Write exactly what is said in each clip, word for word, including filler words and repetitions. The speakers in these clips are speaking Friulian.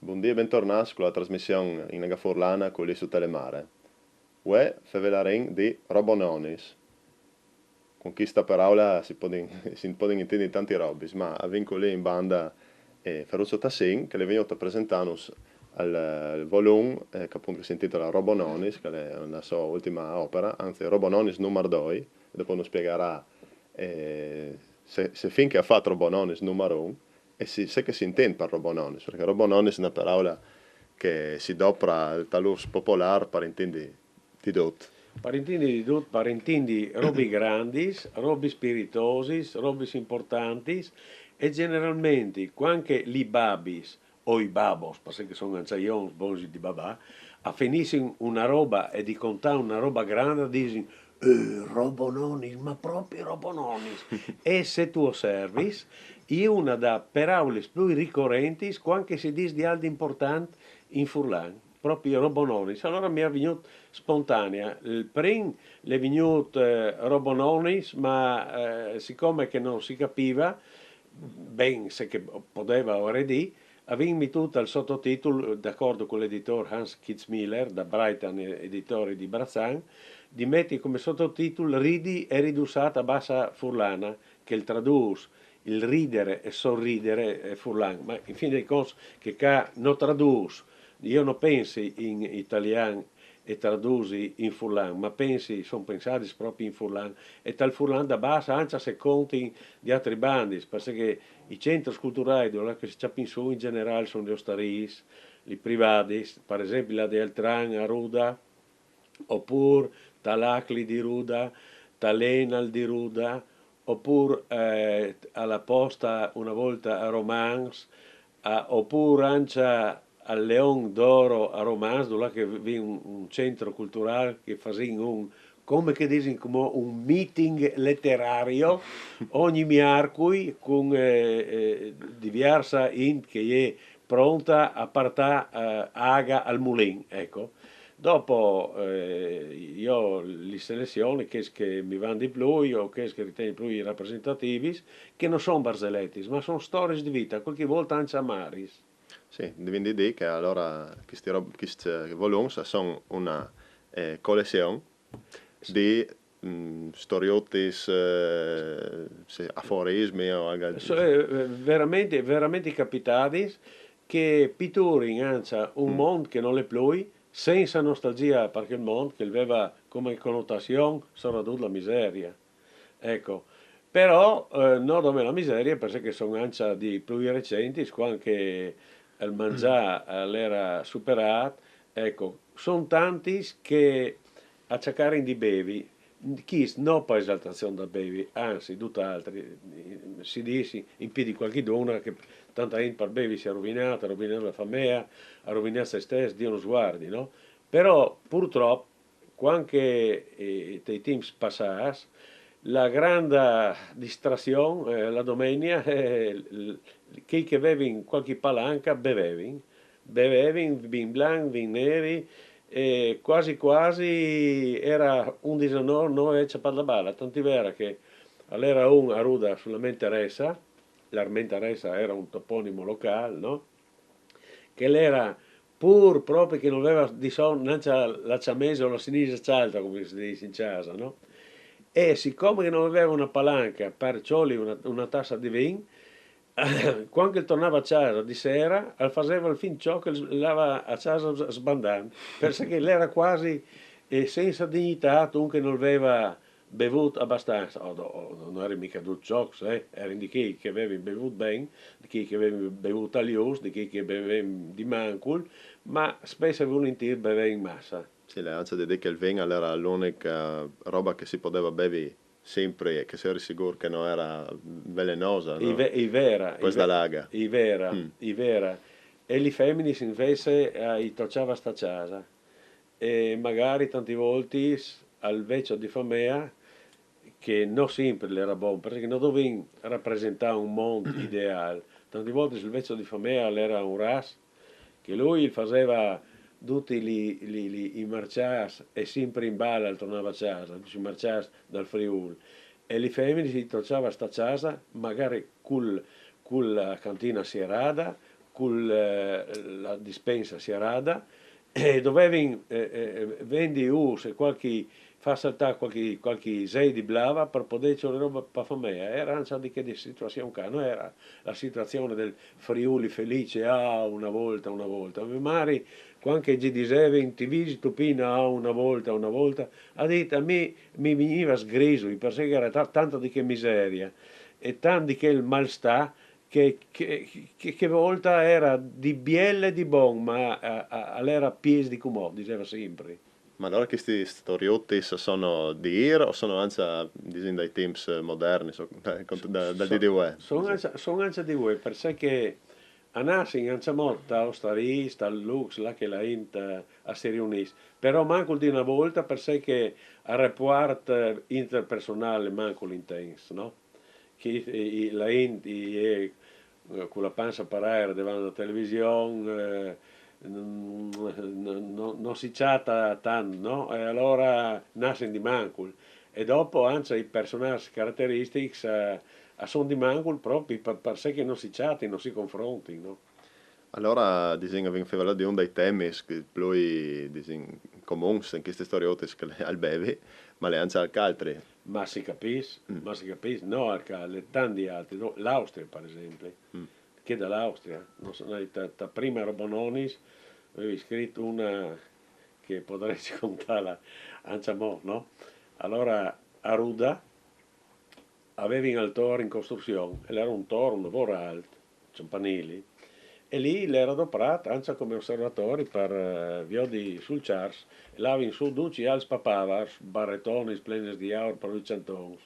Bundì e bentornâts cu la trasmission in lenga furlana cu Lì su Telemare. Vuê fevelarìn di robononis. Cun chista peraula si podin, si podin intindi tantis robis, ma a vin culì in banda, eh, Ferruccio Tassin, che al è vignût a presentânus il, il volum, eh, che apont si intitola Robononis, che al è la sô ultima opera, anzit, Robononis numar doi, e dopo nus spiegarà, eh, se, se fin che al à fat Robononis numar un, e si, se che si intint par robononis, parcè robononis a è una peraula che si dopra tal ûs popolâr par intindi di dut. Par intindi di dut, par intindi robis grandis, robis spiritosis, robis importantis, e generalmentri, cuant che li babis o i babos, parcè che a son ancja jovins bogns di babâ, a finissin una roba e di contâ una roba granda, a disin: "Eh, robononis, ma propit robononis." E se tu osservis, e je una des peraulis plui ricorentis cuant che si dîs di alc di important in furlan, propit robononis. Alora mi è vignût spontanea. Il prin al è vignût, eh, robononis, ma, eh, sicome che no si capiva ben ce che al podeva voler dî, a vin mitût tal sototitul, d'acordo cul editôr Hans Kitzmiller, da Brighton, eh, editôr di Braçan, di meti come sototitul "Ridi e ridu sat a bassa furlana", che al tradûs "il ridere e sorridere", eh, furlan. Ma in fin dai conts chê ca no tradûs, jo no pensi in italian e tradusi in furlan, ma pensi, a son pensadis propit in furlan, e tal furlan da bassa, ancja se a contin di altris bandis, parcè che i centris culturâi dulà che si cjapin sù in gjenerâl a son lis ostarîs, lis privadis, par esempli là di Altran a Ruda, opûr tal Acli di Ruda, tal Enal di Ruda, opûr, eh, a la Posta una volta a Romans, a, opûr ancja al Leon d'Oro a Romans, dulà che a vin un, un centri culturâl che a fasin un, come che a disin, come un meeting leterario ogni miarcui cun, eh, eh, diviersa int che e je pronta a puartâ, eh, aga al mulin, eco. Dopo, eh, jo lis selezioni, chês che mi van di plui o chês che o ritegni plui rapresentativis, che no son barzeletis, ma a son storiis di vita, cualchi volta ancja amaris. Sì, di vin di dî che alora chisti rob-, chists, eh, volums a son una, eh, colezion di, mm, storiotis, eh, sì, aforismis o alc. So, eh, verementri, verementri capitadis che a piturin ancja un mont che nol è plui, senza nostalgjia par chel mont che al veva come conotazion soredut la miseria. Eco. Però, eh, no dome la miseria, parcè che a son ancja di plui recentis, cuant che il mangjâ, eh, al era superât, eco, a son tantis che a cjacarin di bevi, chist no par esaltazion dal bevi, anzit, dut altri, si dîs in pît di cualchiduna che tanta int par bevi si è ruvinada, a à ruvinât la famea, a à ruvinât se stes, Diu nus vuardi, no? Però, purtrop, cuant che, eh, tai timps passâts, la granda distrazion, eh, la domenia, eh, l-, chei che a vevin cualchi palanca a bevevin, bevevin vin blanc, vin neri, e cuasi cuasi al era un disonôr no vê cjapât la bala, tant al era che al era un a Ruda su l'Armenteressa, l'Armenteressa al era un toponimo locâl, no? Che al era pûr propit che nol veva di son nancja la cjamesa o la sinisa cjalta, come si dîs in cjasa, no? E sicome che nol veva una palanca par cjoli una, una tassa di vin, cuant che al tornava a cjasa di sera, al faseva il fint cjoc che al lava a cjasa s-, sbandant, parcè che al era cuasi, eh, senza dignitât, un che nol veva bevût abastanza, o, o, no erin mica ducj cjocs, eh, erin di chei che a vevin bevût ben, di chei che a vevin bevût al just, di chei che a bevevin di mancul, ma spess e vulintîr a bevevin massa. Sì, al è ancja di dî che il vin al era l'unica roba che si podeva bevi simpri e che si eri sigûr che no era velenosa, no? I ve-, i vera, i Questa ve-, l'aga. I vera, Mm. I vera. E lis feminis invezit, eh, i tocjava stâ a cjasa. E magari tantis voltis al vecjo di famea, che no simpri al era bon, parcè che no dovìn rapresentâ un mont ideâl. Tantis voltis il vecjo di famea al era un ras, che lui al faseva ducj li, li, li, i marcjâts e simpri in bala al tornava a cjasa, ducj i marcjâts dal Friûl. E lis feminis i tocjava stâ a cjasa, magari cul, cu la cantina sierada, cun eh, la dispensa sierada, e dovevin eh, eh, vendi us e qualche, far saltare qualche, qualche zei di blava per poter ciò roba per famiglia. Era anche di che di situazione che non era la situazione del Friuli felice, ah, una volta, una volta. Mia mare, quando che gli dicevano, ti visito Pina, ah, una volta, una volta, ha detto, a me mi veniva sgriso, perché era ta- tanta di che miseria e tanto di che malstà, che, che, che, che volta era di bielle e di bon, ma a, a, a l'era pies di cumò, diceva sempre. Ma allora questi storioti sono di ir o sono anche, disìn, dai temps moderni, so, da, da, dal D D U E? Sono anche, sono anche di voi, perché che a Nassin anche molta ostaria, sta Lux, là che la int a si riunisce, però manco di una volta, perché che a report interpersonale manco l'intenso, no? Che i- i- la int i è eh, con la panza per aria davanti alla televisione, eh, non, non- non- non si chatta tanto, no? E allora nascono di mancul. E dopo, anzi, i personaggi caratteristici eh, sono di mancul proprio per, per sé che non si chatti, non si confronti, no? Allora, disìn, avevamo parlato di un dei temi che più, disìn, comuni in questi storioti che le al bevi, ma le anche al caltri. Ma si capisce, ma si capisce, no, al ca- le tanti altri, no? L'Austria, per esempio, che dall'Austria, non so, noi, ta, ta prima Robononis, avevi scritto una che potresti contarla anche a mo, no? Allora, a Ruda avevi un tor in costruzione, e era un tor, un lavoro alto, campanili, e lì l'era adoperat anche come osservatori per eh, viodi sul Charles, e lavin su duci als papavars, barretonis plenes di aur per lui cantons.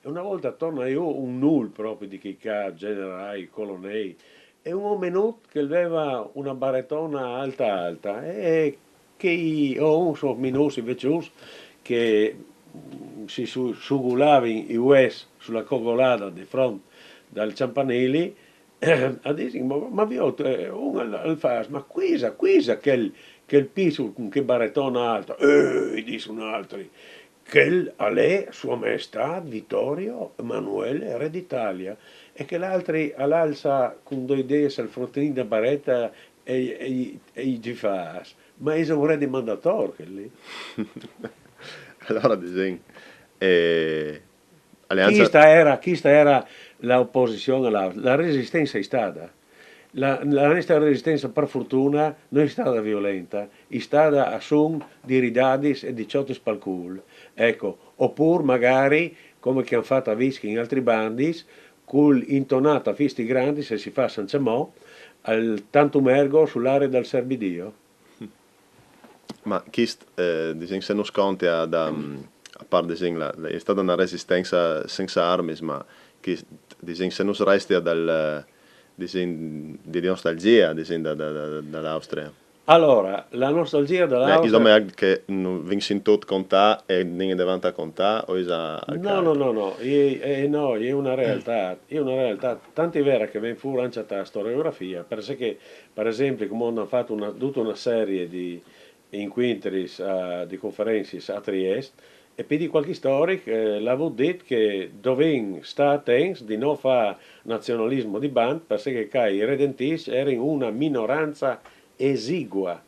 E una volta torna io un nul proprio di chi ca generai, colonei, e un omenut che aveva una baretona alta alta, e che i ho un so minusi vecius che mm, si su, sugulavin i ues sulla cogolada di fronte dal campanili, a disin, ma, ma vi ho, eh, un al, al fas, ma quisa, quisa quel, quel pisul con che baretona alta? Eh, dice un altri, quel a l'è sua maestà Vittorio Emanuele, re d'Italia, e che l'altri all'alza con due idee al frontin da baretta e, e, e i gifas. Ma è un re di mandator, quel lì. Allora, disìn, eh, alleanza... Questa era, questa era l'opposizione, la, la resistenza è stata. La, la nostra resistenza, per fortuna, non è stata violenta, è stata a son di ridadis e di ciotis pal cul. Ecco, oppure magari, come che hanno fatto a Vischi in altri bandis, col intonata fisti grandi, se si fa San Ciamò, al tantum ergo sull'area del Serbidio. Ma chist, eh, disìn, se non sconti a, da, a part, disìn, la, la- è stata una resistenza senza armi, ma chist, disìn, se non resti dal, disìn, di nostalgia, disìn, da, da, da, dall'Austria. Allora, la nostalgia Eh, dell'Austria... Insomma, è che non vi sentite contare e non davanti a contare, o è già al No, no, no, no, è, è- no, è una realtà, è una realtà, tanto è vera che ven fuori anche la storiografia, perché che, per esempio, come hanno fatto una, tutta una serie di incontri, eh, di conferenze a Trieste, e poi di qualche storico eh, l'ha detto che dovevano stare attenti di non fare nazionalismo di band, perché che i redentisti erano una minoranza esigua,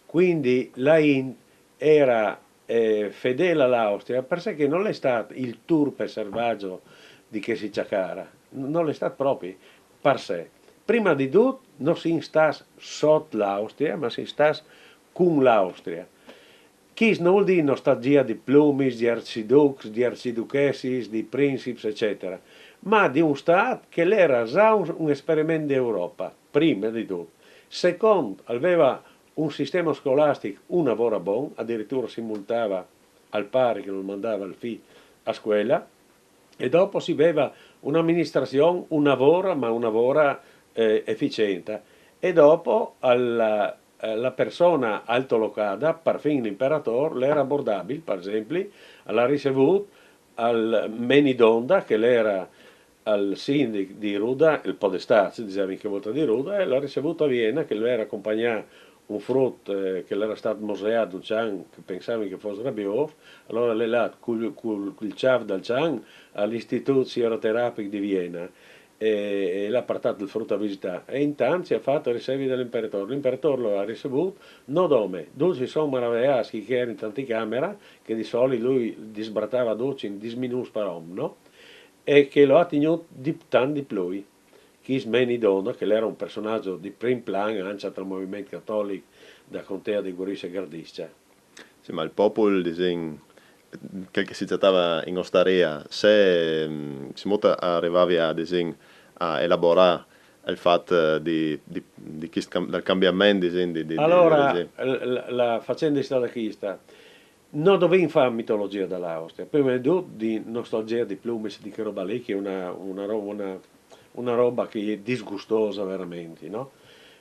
quindi la in era eh, fedele all'Austria, perché che non è stato il turpe selvaggio di che si ciacara, non è stato proprio per sé. Prima di tutto non si sta sotto l'Austria, ma si sta con l'Austria. Chi non vuol dire nostalgia di plumis, di arciducs, di arciduchessis, di princips, eccetera, ma di un Stato che l'era già un, un esperimento d'Europa, prima di tutto. Secondo, aveva un sistema scolastico una vora bon, addirittura si multava al pari che non mandava il fi a scuola, e dopo si aveva un'amministrazione una vora, ma una vora eh, efficiente. E dopo alla, eh, la persona altolocada, perfino l'imperatore, l'era abbordabile, per esempio, l'ha ricevuto al Menidonda, che l'era al sindic di Ruda, il podestà, si diceva in che volta di Ruda, e l'ha ricevuto a Vienna, che l'era accompagnato un frut eh, che l'era stato moseato un cian, che pensavano che fosse rabioso, allora l'è là col, col, col ciaf dal cian all'Istituto Psicoterapico di Vienna. e, e l'à partât il frut a visitâ. E intant si à fat ricevi da l'imperatôr. L'imperatôr lu à ricevût, no dome, ducj si son maraveâts chi che a erin tant in camera, che di solit lui disbratava ducj in dîs minûts par om, no? E che lu à tignût di tant di plui. Chist Meni Dona, che l'era un personaç di prin plan ancja tal moviment catolic da contea di Gurize e Gardiscje. Sì, ma il popul, disìn, chel che si cjatava in ostaria, se, mm, cemût a rivavi a, disìn, a elaborâ il fat, eh, di, di, di chist cam-, dal cambiament, disìn, di, di, di Alora, regim? l-, la, la facenda è stata chista. No dovìn fâ mitologia da l'Austria, prima di dut di nostalgia di plumis, di che roba lì, che è una, una ro-, una, una roba che è disgustosa veramente, no?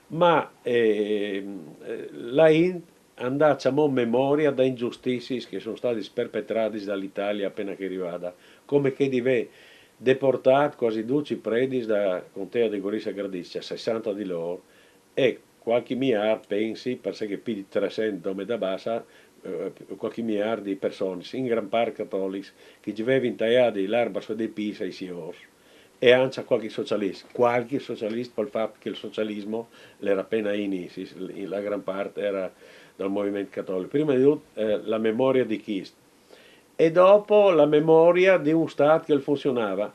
Ma, ehm, eh, la int a 'nd à, ciamò, memoria da ingiustiziis che a son stadis perpetradis da l'Italia apena che rivada, come chê di vê deportât cuasi ducj i predis da contea di Gurize e Gardiscje, sessanta di lôr, e cualchi miâr, pensi, parcè che pi di tresent dome da bassa, eh, cualchi miâr di personis, in gran part catolics, che i vevin taiadi l'arba sui dei pîts ai siôrs. E ancja cualchi socialist, cualchi socialist pal fat che il socialismo l'era apena ai iniziis, la gran part era dal moviment catolic. Prima di dut, eh, la memoria di chist. E dopo la memoria di un stât che al funzionava.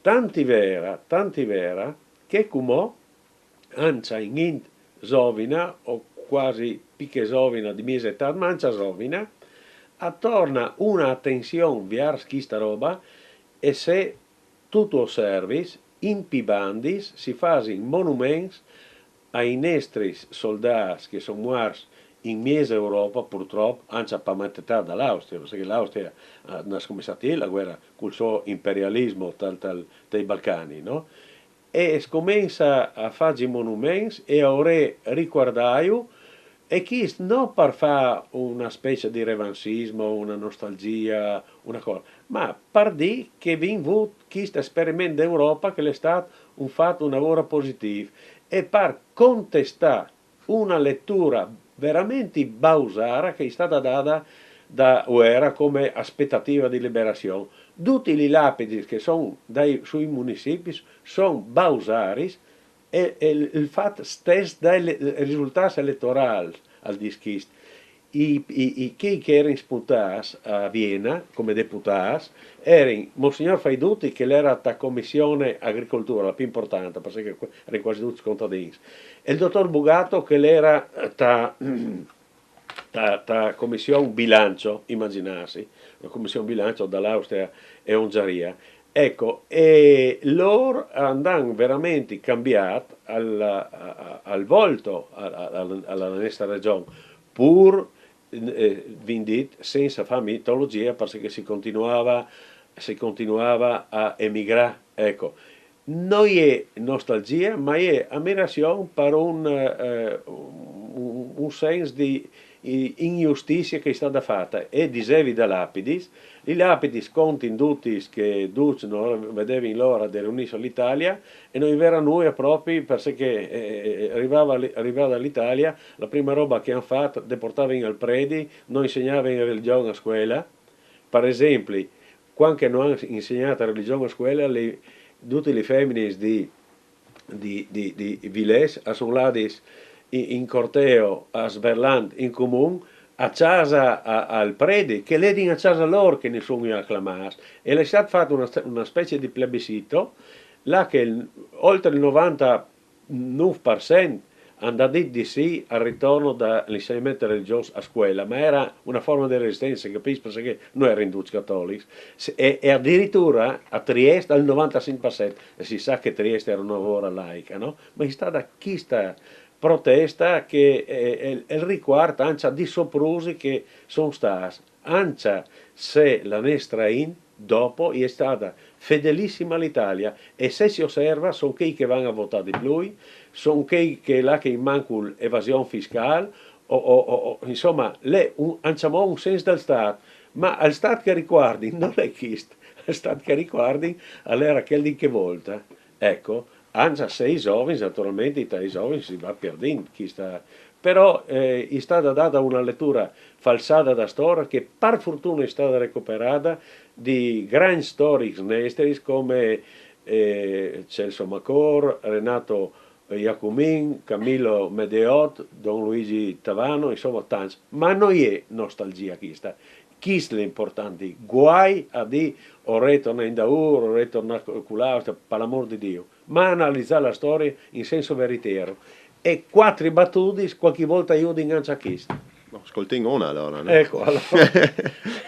Tanti vera, tanti vera, che cumò, ancja in int zovina, o cuasi pi che zovina di mieza etât, ma ancja zovina, a torna una atenzion viers chista roba, e se tu tu osservis, in pi bandis si fasin monuments ai nestris soldâts che a son muarts in mieza Europa, purtrop, ancja pa matetât da l'Austria, parcè che l'Austria, eh, a à scomençât la guera cul so imperialismo tal, tal, tai Balcani, no? E scomença a fâ i monuments e a vorê ricuardâju, e chist no par fâ una specie di revansismo, una nostalgia, una cosa, ma par dî che vin vût chist esperiment d'Europa che l'è stât un fat una vora positîf, e par contestâ una letura veramenti bausara che a è stada dada da Uera come aspetativa di liberazion. Dutis lis lapidis che a son dai, sui municipis a son bausaris, e, e il, il fat stes dai le-, risultâts eletorâls al dîs chist. I, i, i, chei che a erin sputâts a Viena come deputâts a erin Monsignôr Faidutti, che l'era ta comissione agricoltura, la pi importanta, parcè che a erin cuasi ducj contadins, e il dotôr Bugato, che l'era ta, ta, ta comissione bilancio, imaginâsi, la comissione bilancio da l'Austria e Ungheria. Eco, e lôr a 'nd àn veramenti cambiât al, a, a, al volto a, a, a, a la nestra region, pur, eh, vin dit, sensa fâ mitologia, parcè che si continuava, si continuava a emigrâ. Eco, no je nostalgia, ma je amirazion par un, eh, un, un sens di, i-, injustizie che a è stada fata. E disevi da lapidis, lis lapidis a contin dutis che ducj no vedevin l'ora di riunîsi a l'Italia, e no i veva nuia propi, parcè che, eh, eh, rivava li-, rivada l'Italia, la prima roba che a àn fat, deportavin al predi, no insegnavin religjon a scuela. Par esempli, cuant che no àn insegnât religjon a scuela, li, dutis lis feminis di, di, di, di Vilès a son ladis in, in corteo, a sberlant in comun, a cjasa a, al predi, che a ledin a cjasa lôr, che nissun ju à clamâts. E l'è stât fat una, una specie di plebiscito, là che il, oltre il novanta nûf par cent a 'nd à dit di sì al ritorno da l'insegnament religjôs a scuela, ma a era una forma di resistenza, capìs? Parcè che no erin ducj catolics. Se-, e, e adiritura a Triest al novantacinc par cent, e si sa che Triest a era una vora laica, no? Ma a è stada chista protesta che, eh, al, al ricuarda ancja di soprusi che a son stâts, ancja se la nestra int dopo a è stada fedelissima a l'Italia, e se si osserva, a son chei che a van a votâ di plui, a son chei che là che a è mancul evasion fiscâl, o, o, o, o, insoma, l'è un, ancjamò un sens dal Stât, ma al Stât che a ricuardin no l'è chist, al Stât che a ricuardin al era chel di chê volta. Eco, ancja se i zovins, naturalmentri, tai zovins si va pierdint chista, però, eh, a è stada dada una letura falsada da storia che par fortuna a è stada recuperada di grancj storics nestris come, eh, Celso Macor, Renato Jacomin, Camillo Medeot, Don Luigi Tavano, insomma, tanti. Ma non è nostalgia questa. Chist l'è importante. Guai a di o retorna in daur, o retorna cu l'Austria, per l'amor di Dio. Ma analizare la storia in senso veritiero. E quattro battute, qualche volta io dico anche a chist. Scoltin una allora, no? Ecco, allora,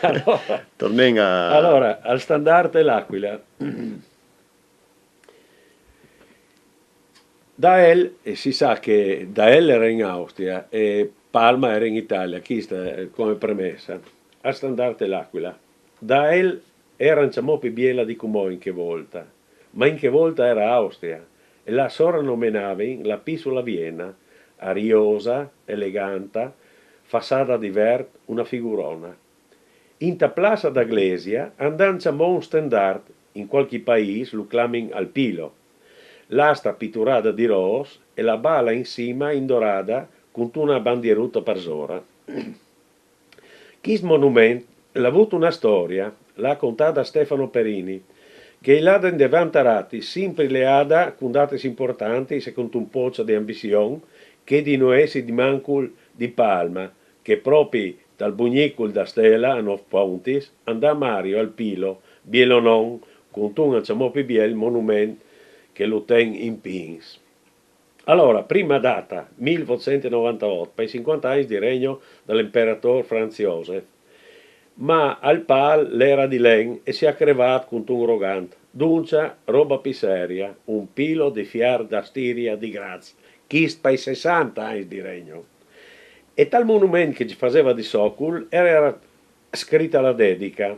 allora, Tornin a... Allora, al standard è l'Aquila. Da el, e si sa che da el era in Austria e Palma era in Italia, questa è come premessa. Al standard è l'Aquila. Da el era ancjamò più biela di cumò in che volta, ma in che volta era Austria, e la sora nomenavin la pisola Vienna, ariosa, eleganta, fassada di vert, una figurona. Inta plassa da glesia andà ancjamò un standard, in qualche paese lo clamin al Pilo. L'asta pitturada di ros e la bala in sima indorada cuntuna bandieruta parsora. Chist monument l'ha avut una storia, l'ha contada Stefano Perini, che l'ha indevant arati simpri leada cun datis importantis e cuntun pocio di ambizion, che di no essi di mancul di Palma, che propi tal bugnicul da stela a Nov Pontis andà Mario al Pilo, bielonon, cuntun ancjamò più biel monument che lo ten in pins. Allora, prima data, mil votcent novantavot, per i cinquanta anni di regno dell'imperator Franz Josef. Ma al pal l'era di len e si ha crevat cuntun rogant. Dunque, roba più seria, un pilo di fiar da stiria di Graz, chist per i sessanta anni di regno. E tal monument che ci faceva di socul era scritta la dedica.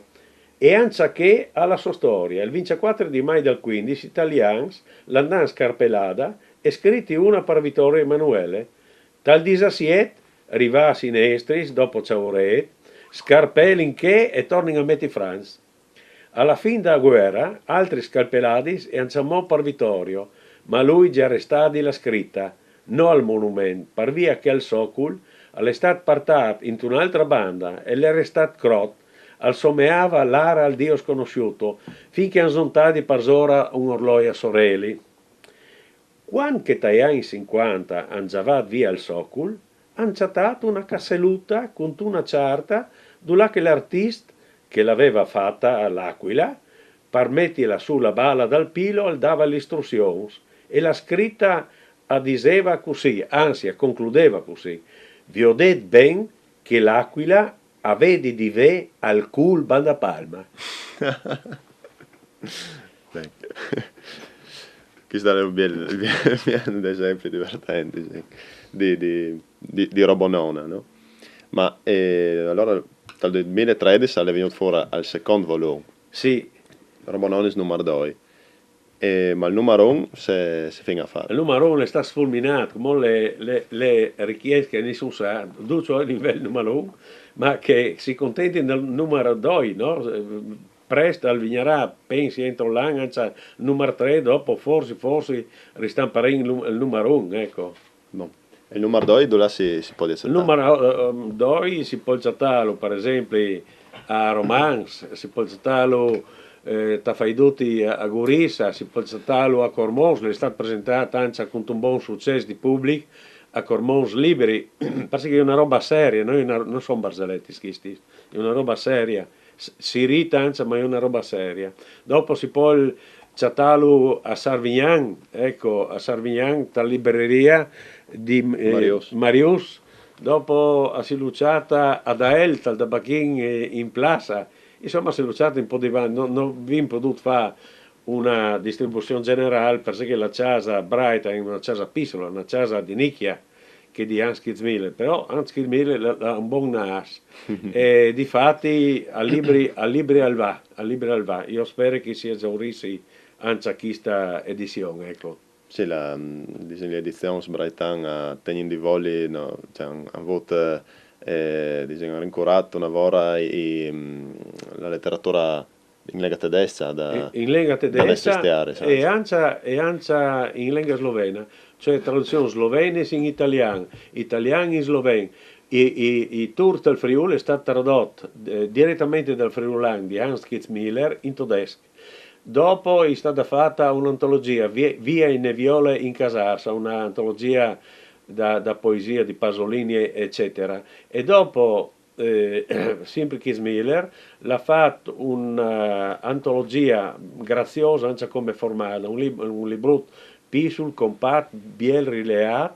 E anca che ha la sua storia. Il ventiquattro di mai del quindici, italians l'hanno scarpelada e scritti una per Vittorio Emanuele. Tal diciassette, rivà a Sinestris, dopo Ciauret, scarpelin che e tornin a metti Franz. Alla fin da guerra, altri scarpeladis e ancjamò par Vittorio, ma lui già restà di la scritta, no al monument, par via che al socul al è stat partat int'un'altra banda e l'è restat crot, al someava l'ara al Dio sconosciuto, fin che han zontadi parsora un orloi a soreli. Quand che tai agns sinquanta han giavat via il socul, han ciatat una casseluta cuntuna ciarta dulà che l'artist che l'aveva fata a l'Aquila, par mettila su la bala dal pilo, al dava l'istruzions e la scritta a diseva cussì, anzi a concludeva cussì: Viodet ben che l'Aquila a vedi di ve al cul banda Palma. Ben. Questo è un bel, un bel esempio divertente, sì, di, di, di, di robonona, no? Ma eh, allora dal duemilatredici è vegnut fuori il secondo volume. Sì. Robononis numar doi. E, ma il numaron se, se fin a fare. Il numaron è stato sfulminato, come le, le, le richieste che nessuno sa, duccio a livello numaron, ma che si contenti del numero due, no? Presto al vignerà, pensi, entro l'anno, cioè, numero tre, dopo forse, forse ristamperà il, num- il numaron, ecco. Bon. E il numar doi dove si, si può accettare? Il numero eh, due si può accettare, per esempio, a Romans, si può accettarlo eh, ta fai tutti a, a Gurissa, si può accettarlo a Cormons, è stato presentato anche con un buon successo di pubblico a Cormons liberi, perché è una roba seria, noi una, non sono barzellette, schisti, è una roba seria. S- si rita anche, ma è una roba seria. Dopo si può acettarlo a Sarvignan, ecco, a Sarvignan, ta libreria di eh, Marius. Marius. Dopo a si luciata a Dael, tal Dabachin eh, in plaza. Insomma, si luciata un po' di vanti, non, non vi potuto fare una distribuzione generale perché la casa Brighton è una casa piccola, una casa di nicchia che di Hans Kitzmiller, però Hans Kitzmiller l'ha un buon nas. E difatti al libri, al libri al va, al libri al va. Io spero che si esaurissi anche questa edizione, ecco. Sì, la, mm, dicen, le edizioni Brighton a Tegnin di Voli no, cioè, han, han avuto eh, dicen, rincurat una vora i, mm, la letteratura in lingua tedesca da, in lingua tedesca da e anche, e anche in lingua slovena, cioè traduzione slovena in italiano, italiano in sloveno. I, i, i Turc del Friuli è stato tradotto eh, direttamente dal Friulan di Hans Kitzmiller in tedesco. Dopo è stata fatta un'antologia, Vie- Via in Neviole in Casarsa, un'antologia da, da poesia di Pasolini, eccetera. E dopo, eh, sempre Keith Miller, l'ha fatto un'antologia graziosa anche come formato, un, lib- un libro pisul, compact, biel rileat,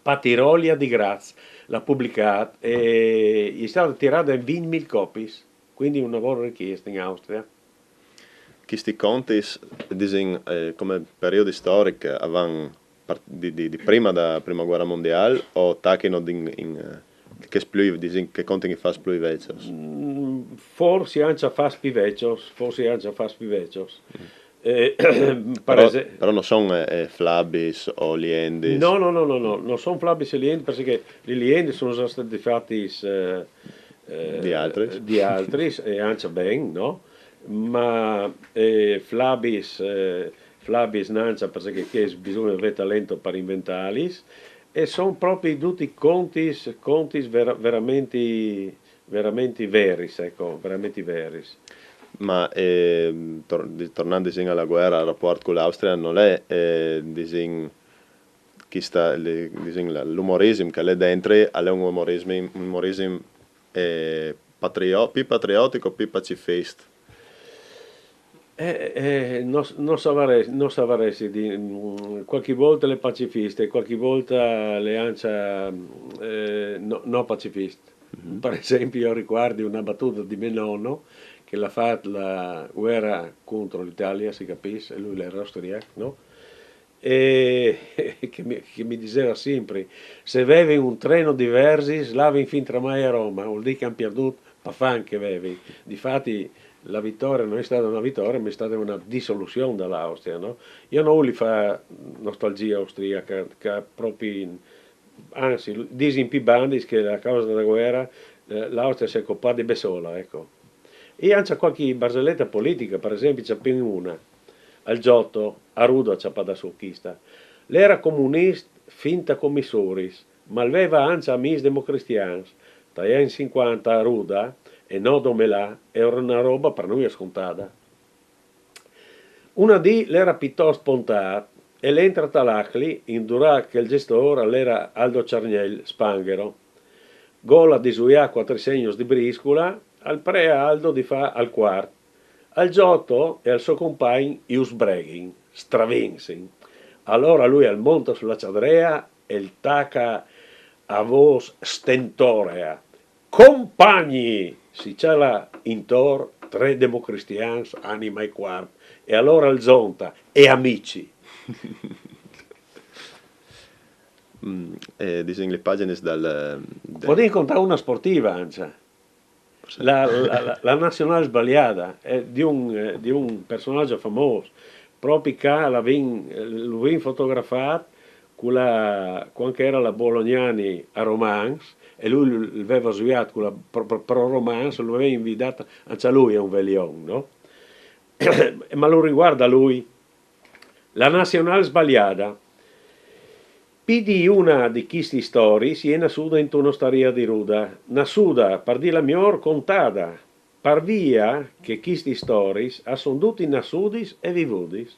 Patirolia di Graz, l'ha pubblicato e è stata tirata in venti mila copie, quindi un lavoro richiesto in Austria. Chisti contis, disin, eh, come periodi storic, avan par- di, di, di prima da prima guerra mondiale o tachino in, in eh, che splui, disin, che contin i fas plui vecios? Mm, forse anche a fas più vecios, forse anche a fas più vecios. Eh, per Però, esempio, però non sono eh, eh, flabis o liendis. No, no, no, no, no, non sono flabis e liendi perché i liendi sono già stati fatti eh, eh, Di altri. Di altri e anche ben, no? Ma eh, flabis, eh, flabis nancia perché che bisogna avere talento per inventarli e sono proprio tutti contis, contis vera- veramente, veramente veris, ecco, veramente veris. Ma eh, tor- di- tornando disin, alla guerra, al rapporto con l'Austria, non è eh, disin, chi sta, li- disin, la- l'umorismo che è dentro, è un umorismo, un umorismo eh, patrio- più patriottico, più pacifista. Eh, eh, non, non saprei, non saprei se di, mm, qualche volta le pacifiste, qualche volta le ancia eh, no, no pacifiste. Per esempio, io ricordo una battuta di mio nonno che l'ha fatta la guerra contro l'Italia, si capisce, lui era austriaco, no? E che mi, che mi diceva sempre, se avevi un treno di Versis, lavi fin tramai a Roma, vuol dire che hanno perduto, ma fa anche avevi. Difatti la vittoria non è stata una vittoria, ma è stata una dissoluzione dell'Austria, no? Io non voglio fare nostalgia austriaca, che proprio, anzi, disin più bandis che la causa della guerra, eh, l'Austria si è coppata di bessola, ecco. E anche qualche barzelletta politica, per esempio, c'è appena una. Al Giotto, a Ruda c'è da su questa. L'era comunist finta come i suris, ma l'aveva anche amici democristians. Taien cinquanta a Ruda, e no dome là, era una roba per noi scontata. Una dì l'era piuttosto pontat e l'entra talacli, indurà che il gestore l'era Aldo Ciarniel, spanghero. Gola di zuià quattro segnos di briscula, al prea Aldo di fa al quart. Al Giotto e al so compagn i us breghin, stravinsin. Allora lui al monta sulla ciadrea e il taca a vos stentorea. Compagni! Si ciala intor tre democristians, anima e quarp, e allora al zonta, e amici. Mm, eh, disin le pagine dal... del- Podem contar una sportiva, anzi. La, la, la, la nazionale sbagliata è di un, eh, di un personaggio famoso, proprio che l'avin, eh, l'avin fotografato con la, quando era la Bolognani a Romans e lui l'aveva sviato con la pro, pro, pro Romans, l'aveva invitato anche a lui a un veglione, no? Ma lo riguarda lui. La nazionale sbagliata. Pì di una di chisti storis è nassuda in un'ostaria di Ruda, nassuda, par dilla mior, contada, par via che chisti storis a son duti nassudis e vivudis.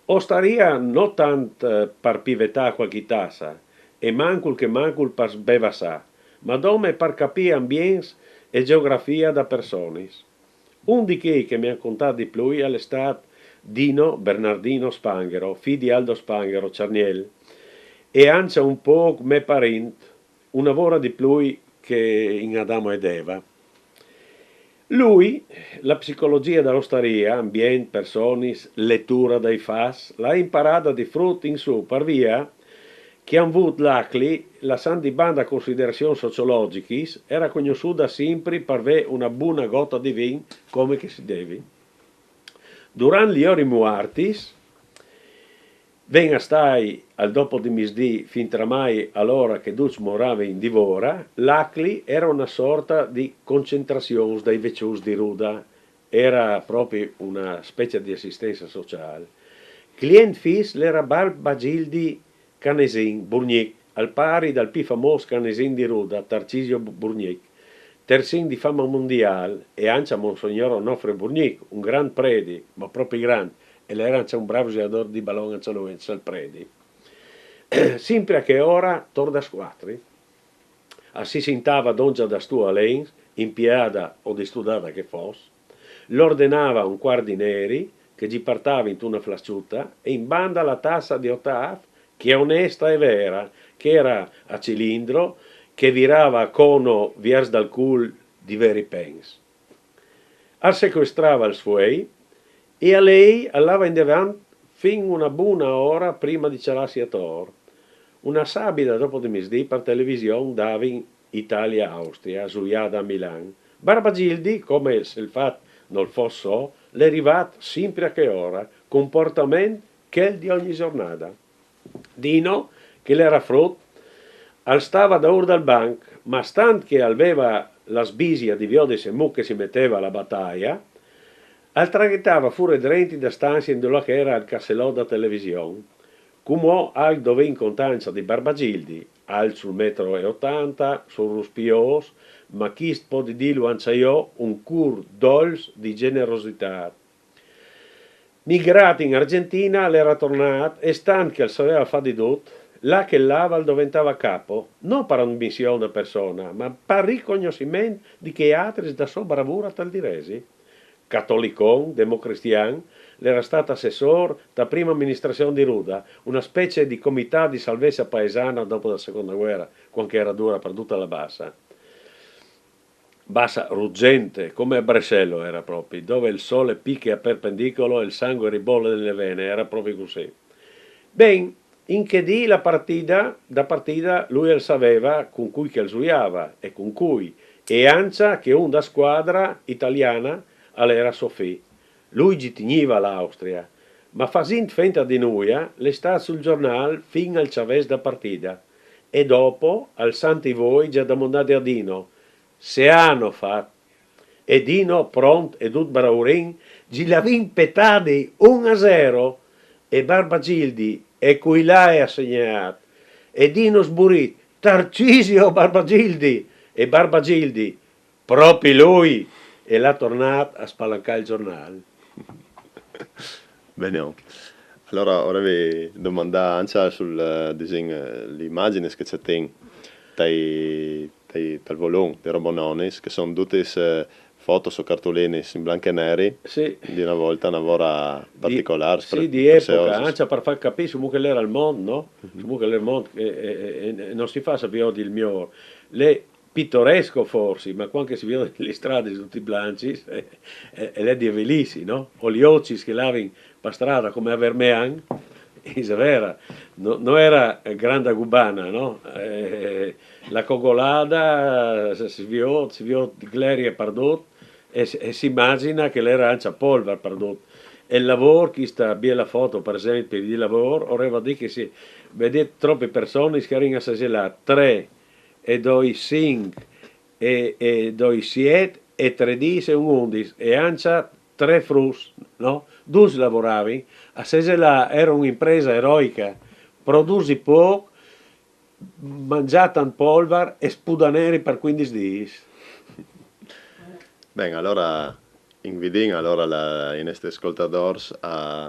Ostaria no tant eh, par pivetà qualche tassa, e mancul che mancul par sbevassà, ma dome par capì ambients e geografia da personis. Un di chei che mi han contà di plui al è stat Dino Bernardino Spanghero, fi di Aldo Spanghero, Ciarniel, e anca un poc me parint, una vora di plui che in Adamo ed Eva. Lui, la psicologia da ostaria, ambient, personis, lettura dai fats, l'ha imparada di frut in su, par via che han vut l'acli, lassant di banda considerazions sociologichis, era cognossuda simpri par vê una buna gota di vin, come che si devi. Durant li ori muartis, ven a stai al dopo di misdì fin tramai a l'ora che ducj moravin di vora, l'acli era una sorta di concentrazions dai vecius di Ruda, era proprio una specie di assistenza sociale. Client fis l'era Bar Bagildi Canesin, Burgnic, al pari dal pi famos canesin di Ruda, Tarcisio Bu- Burgnic. tersin di fama mondial, e ancja Monsignor Onofre Burgnic, un grant predi, ma propi grant, e l'era ancja un brav zuiador di balon ancja lui, ancja el predi. Simpri a che ora, tor das cuatri, a si sintava doncja das tua lens, impiada o distudada che fos, l'ordenava un cuart di neri, che gi partava intuna flasciuta, e in banda la tassa di otaf, che onesta e vera, che era a cilindro, che virava a cono viers dal cul di veri pens. Al secuestrava els fuei e a lei al lava indevant fin una buna ora prima di cialasi ator. Una sabida dopo di misdì par television davin Italia-Austria, zuiada a Milan. Barbagildi, come se il fat nol fos so, l'è rivat simpri a che ora, comportament chel di ogni giornada. Dino, che l'era frut, al stava daur dal banc, ma stant che al veva la sbisia di viodi se mu che si meteva la bataia, al traghetava fure drenti da stanzia indulà che era il casselò da television. Cumò alc dovin contanza di Barbagildi, alc sul metro e otanta, sul ruspios, ma chist podi dilu anca jo, un cur dolç di generosità. Migrat in Argentina, l'era tornat e stant che al saveva fat di dut, là che l'ava al doventava capo, no par ambision da persona, ma par ricognossiment di che atris da so bravura tal diresi. Catolicon, democristian, l'era stat assessor ta prima aministrazion di Ruda, una specie di comitat di salvezza paesana dopo la seconda guerra, cuant che era dura par duta la bassa. Bassa ruggente, come a Brescello era propi, dove il sole piche a perpendicolo e il sangue ribolle nelle vene, era propi cussì. Ben, in che dì la partida, da partida lui al saveva cun cui che al zuiava e cun cui, e anca che un da squadra italiana al era so fi. Lui gi tigniva l'Austria, ma fasint fenta di nuia, l'è stat sul giornal fin al ciavès da partida. E dopo, alsant i voi, gi à domandadi a Dino: "Se ano fat?" E Dino, pront e dut braurin, gi l'avin petadi un a zero, e Barbagildi, e cui l'hae assegnat? E Dino sburit: "Tarcisio Barbagildi!" E Barbagildi: "Propi lui!" E l'ha tornat a spalancà il giornal. Bene. Alora, ora vi domandà anca sul, eh, disin, eh, le imaginis che ce ten tai, tai, tal volum de Robononis, che son dutis, eh, fotos o cartulinis in blanc e neri, Sì. Di una volta, una vora particolare, Sì, di epoca, anca par far capì su mu che l'era il mont, no? Su mu che l'era il mont, e, e, e, e no si fa sapi odi il mior. L'è pitoresco forsi, ma cuant che si viodi li stradis duti blancis, e, e, e l'è di evelisi, no? O li ocis che l'avin pa strada come a Vermean, is vera, no, no era, eh, granda gubana, no? Eh, la cogolada, se si viod, si viod glerie pardut, e, s- e si imagina che l'era anca polvar pardut. E il lavor, chista biela foto, par esempi, di lavor, oreva dì che si vedit tropi personis che erin a segelà, tre e doi sinc, e, e doi siet, e tredis e un undis, e anca tre fruts, no? Dus lavoravin, a segelà era un'impresa eroica, produsi poc, mangià tant polvar e spudà neri par cuindis dis. Ben, alora invidin alora la, i nestris scoltadors a,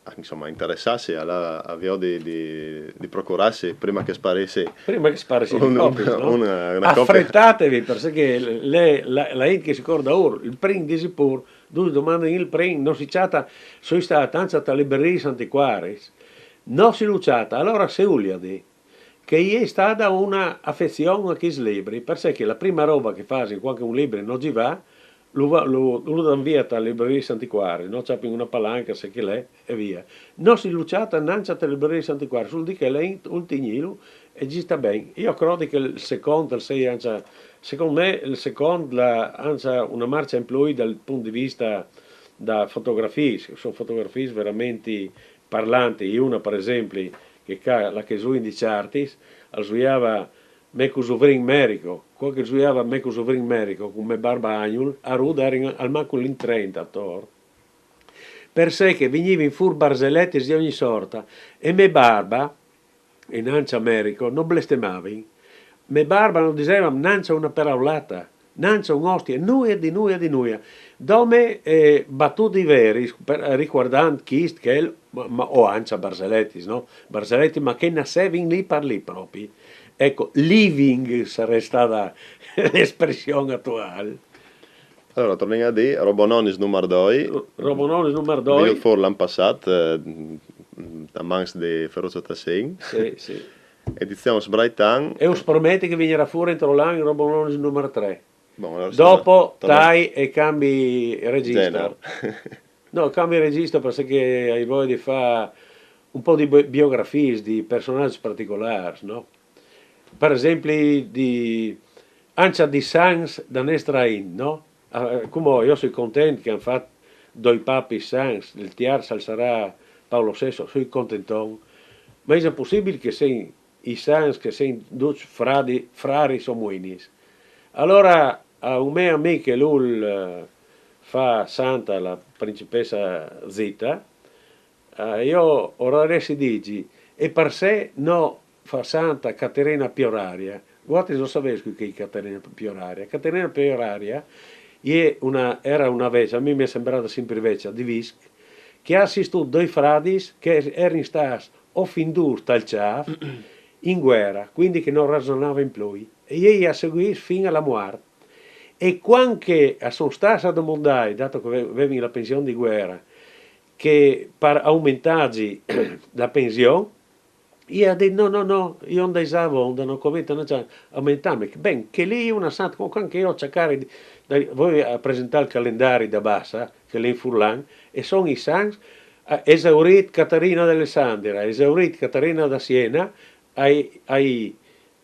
a, insoma, interessassi, a, la, a viodi di, di procurassi prima che sparisi. Prima che sparisi Un- i copis, no? una- una copia. Afretatevi, parcè che le, la, la int che si corda ur, il prin disi pur, dus domandin il prin, no si ciata, soi stat anca ta libreris antiquaris, no si lu ciata, alora se ulia di che i è stada una afezion a chis libri, parcè che la prima roba che fasin cuant che un libri no gi va, lu, va- lu, lu dan via ta libreris antiquaris, no? Ciapin una palanca, se che l'è, e via. No si lu ciata nanca ta libreris antiquaris, sul di che l'è int, un tignilu, e gi sta ben. Io crodi che il secont, il sei anca, secont me, il secont l'ha anca una marcia in plui dal punt di vista da fotografiis, che son fotografiis veramenti parlanti. Una, par esempli, che ca, la che zuin di Ciartis, al zuiava me cusuvrin Merico, cuant che zuiava me cusuvrin Merico, cun me barba agnul, a Ruda erin almancul in trenta ator. Parcè che vignivin fur barzeletis di ogni sorta, e me barba, e nanca Merico, no blestemavin. Me barba no diseva nanca una peraulata. Nancje un ostie, nuie di nuie di nuie. Dome, eh, batudi veris, per, ricuardant chist, chel, ma, ma o ancja barzeletis, no? Barzeletis, ma che nassevin lì par lì propi. Eco, living sarès stada l'espression atual. Alora, tornin a dî, Robononis numar doi. Robononis numar doi. Vignût fûr l'an passât, eh, a mans di Ferruccio Tassin. Sì, sì. Edizion Sbraitan. E us prometi che vignarà fûr entro l'an Robononis numar trê. Bon, alora, Dopo torna- tai e cambi registro. Genere. No, cambi registro parcè che ai voie di fâ un pôc di bi-, biografiis di personaçs particolârs, no? Par esempli, di, ancja di sants da nestra int, no? Ah, cumò jo o soi content che a àn fat doi papis sants, il tierç al sarà Paolo sesto, o soi contenton. Ma ise pussibil che a sen i sants che a sen ducj fradi, fraris o muinis? Alora, a un me amì che lu, eh, fa santa la principessa Zita, eh, jo o volarès dîi, e parcè no fâ santa Caterina Pioraria? Vualtris no savês cui che e je Caterina Pioraria. Caterina Pioraria e je una, era una vecja, a mi mi è sembrada simpri vecja, di Visc, che e à assistût doi fradis che a jerin stâts ofindûts tal cjâf in vuere, cuindi che no rasonavin plui. E jê e à seguîts fin a la muart. E cuant che a son stâts a domandâi, dato che a ve-, a vevin la pension di vuere, che par aumentâi la pension, e e à dit: no, no, no, jo o 'nd ai za vonde, no covente, no, cioè, aumentâmi. Ben, chê lì e je una santa, cuant che jo o cjacari di, di, o voi a presentâ il calendari da Bassa, che al è in furlan, e a son i sants, eh, esaurît Catarina d'Alessandria, esaurît Catarina da Siena, o ai, o ai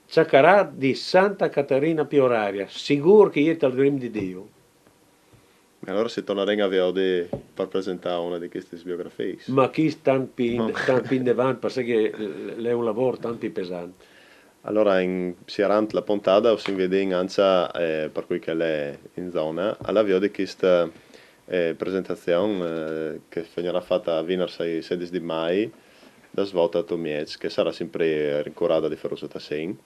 cjacarât di Santa Catarina Pioraria, sigûr che e je tal grim di Diu. E alora si tornarìn a viodi par presentâ une di chestis biografiis. Ma chest tant plui, tant plui indevant, parcè che al è un lavôr tant plui pesant. Alora, in sierant la pontada, us invidìn ancja, eh, par cui che al è in zona, a lâ a viodi cheste, eh, presentazion, eh, che vignarà fata vinars ai sedis di Mai, da svot a ot e mieç, che sarà simpri rincurada di Ferruccio Tassin,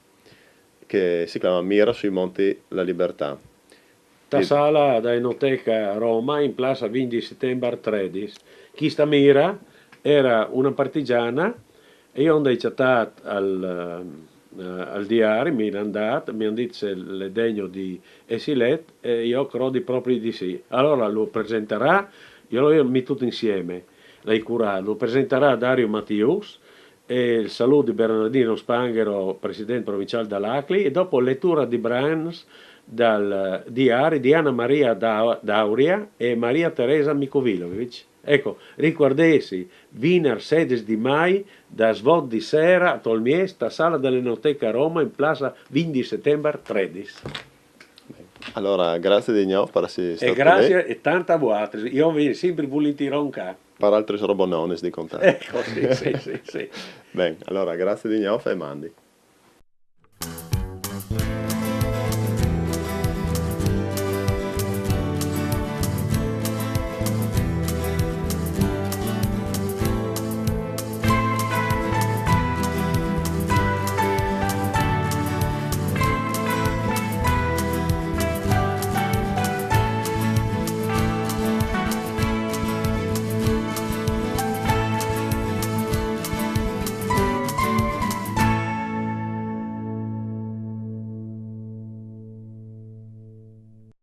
che si clama Mira sui monti la libertà. Ta sala da Enoteca Roma, in plaça Vint di Setembar tredis. Chesta Mira e jere una partigjana e jo o 'nd ai cjatât al, eh, al diari, mi lu àn dât, mi àn dit se al è degno di jessi let, e jo o crodi propri di sì. Alora lu presentarà, jo lu ai metût insiemi, lu ai curât, lu presentarà Dario Mattius, e il salût di Bernardino Spanghero, president provinciâl dal ACLI, e dopo letura di brans dal diari di Anna Maria Dau-, Dauria e Maria Teresa Micovilovic. Eco, ricuardêsi, vinars sedis di Mai, da svot di sera a ot e mieç, ta sala da l'Enoteca Roma, in plaça Vint di Setembar tredis. Alora, graciis di gnûf par jessi stâts cun nô. E graciis e tant a vualtris. Jo o vegni simpri vulintieron ca. Par altris robononis di contâ. Eco, sì, sì, sì, sì. Ben, alora, graciis di gnûf e mandi.